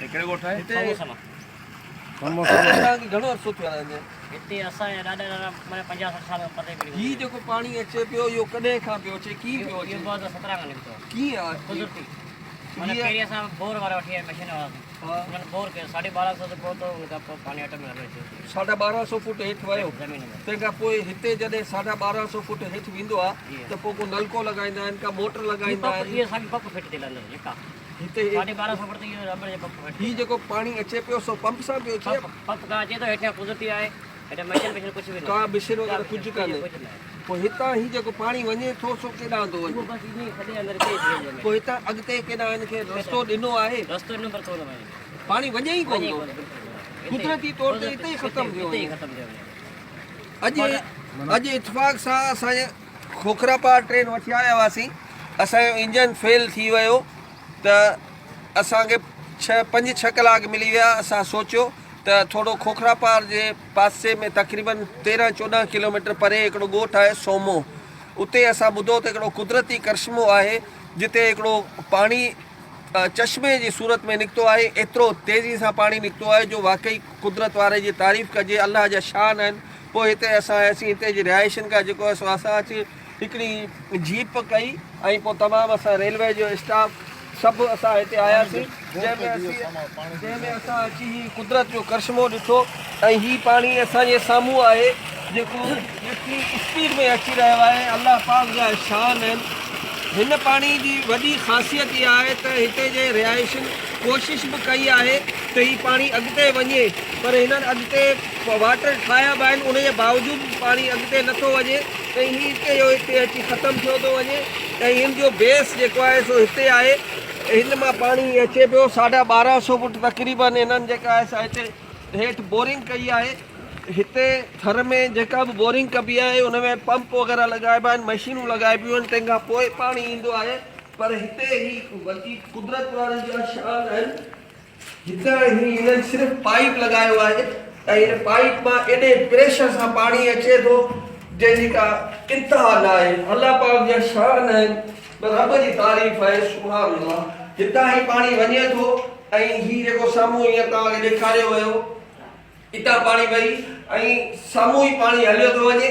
هي ڪهڙو ڳوٺ آهي؟ هتي سمو سمو توهان کي گهڻو عرصو ٿيو آهي رهندي؟ هتي اسان جا ڏاڏا نانا معنيٰ 50 60 سال کان پرتي پيڙهي هي جيڪو پاڻي اچي پيو اهو ڪڏهن کان پيو اچي ڪيئن پيو اچي؟ اهو 2017 کان نڪتو آهي. ڪيئن آهي؟ قدرتي معنيٰ پهرين اسان بور وارا وٺي آيا مشين وارا انهن بور ڪيو 1250 تي پهتو ان کان پوء پاڻي آٽو ۾ هلڻ شروع ٿي ويو. 1250 فوٽ هيٺ ويو زمين ۾ تنهن کان پوء هتي جڏهن 1250 فوٽ هيٺ ويندو آهي ته پوء ڪو نلڪو لڳائيندا آهن ڪا موٽر لڳائيندا آهن. اهي ساڳي پمپ فٽ ٿيل اندر جيڪا هتي 1250 فوٽ تي اهو ربڙ جو پمپ فٽ هي جيڪو پاڻي اچي پيو سو پمپ سان پيو اچي؟ پمپ کان اچي ٿو هيٺيان قدرتي آهي هيٺان مشين بشين ڪجهه به ڪا مشين وغيره ڪجهه ڪانهي پوء هتان هي جيڪو پاڻي وڃي ٿو سو ڪيڏانهن ٿو وڃي؟ اهو بس ائين ئي کڏي اندر اتي ئي ٿي وڃي. پوء هتان اڳتي ڪيڏانهن هن کي رستو ڏنو آهي؟ رستو ڏنو پر ڪونه وڃي. پاڻي وڃي ئي ڪونه ٿو. قدرتي طور تي اتي ئي ختم ٿيو وڃي. اڄ اڄ اتفاق سان اسان کوکراپار ٽرين وٺي آيا هئاسين اسان جو انجن فيل ٿي ويو ته اسان کي ڇهه پنج ڇهه ڪلاڪ ملي ويا اسان سوچيو ته ٿورو کوکراپار جي پاسي ۾ تقريبن 13 14 ڪلوميٽر پري هڪڙو ڳوٺ آهي سومو اتي اسان ٻڌو ته هڪڙو قدرتي ڪرشمو آهي جتي هڪڙو پاڻي چشمي جي صورت ۾ نڪتو آهي ايترو تيزي سان پاڻي نڪتو آهي جو واقعي قدرت واري جي تعريف ڪجي الله جا شان آهن پوء هتي اسان آياسين هتي جي رهائشين کان جيڪو آهي سو اسان اچي هڪڙي جيپ ڪئي ۽ پوء تمام اسان ريلوي جو اسٽاف سڀ اسان هتي آياسين جنهن ۾ اسين جنهن ۾ اسان اچي هي قدرت جو ڪرشمو ڏٺو ۽ هي پاڻي اسان جي سامهون آهي جيڪو ايتري اسپيڊ ۾ اچي رهيو آهي الله پاڪ جا شان آهن هن پاڻي جي وڏي خاصيت اها آهي ته هتي جي رهائشين ڪوشش به ڪئي آهي ته هي پاڻي اڳتي وڃي پر هنن اڳتي واٽر ٺاهيا به آهن ان جي باوجود به پاڻي اڳتي نٿو وڃي ۽ هي هتي جو هتي اچي ختم ٿيو ٿو وڃي ۽ هن جو بيس جيڪو آهي سو هتي آهي هن مان پاڻي اچي پيو 1250 فوٽ تقريبن هنن جيڪا آهي سا هتي هيٺ بورنگ ڪئي آهي هتي ٿر ۾ جيڪا به بورنگ ڪبي آهي ان ۾ پمپ وغيره لڳائبا آهن مشينون لڳائبيون آهن تنهن کان پوء پاڻي ايندو آهي پر هتي هي وڏي قدرت وارن جا شان آهن هتي هي هنن صرف پائيپ لڳايو آهي ۽ هن پائيپ مان ايڏي پريشر سان پاڻي اچي ٿو جنهن جي ڪا انتها نه آهي الله پاڪ جا شان آهن رب جي تعريف آهي سبحان الله هتان هي پاڻي وڃي ٿو ۽ هي جيڪو سامهون هينئر توهان کي ڏيکاريو ويو اتان پاڻي وهي ۽ سامهون ئي پاڻي هليو ٿو وڃي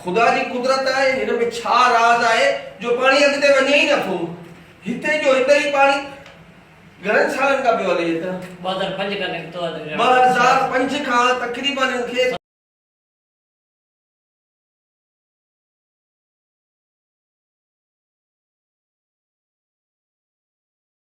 خدا جي قدرت آهي هن ۾ ڇا راز آهي جو پاڻي اڳتي وڃي ئي نٿو هتي جو هتي ئي پاڻي گهڻن سالن کان پيو هلي هي ته؟ 2005 کان نڪتو آهي. 2005 کان تقريبن ان کي.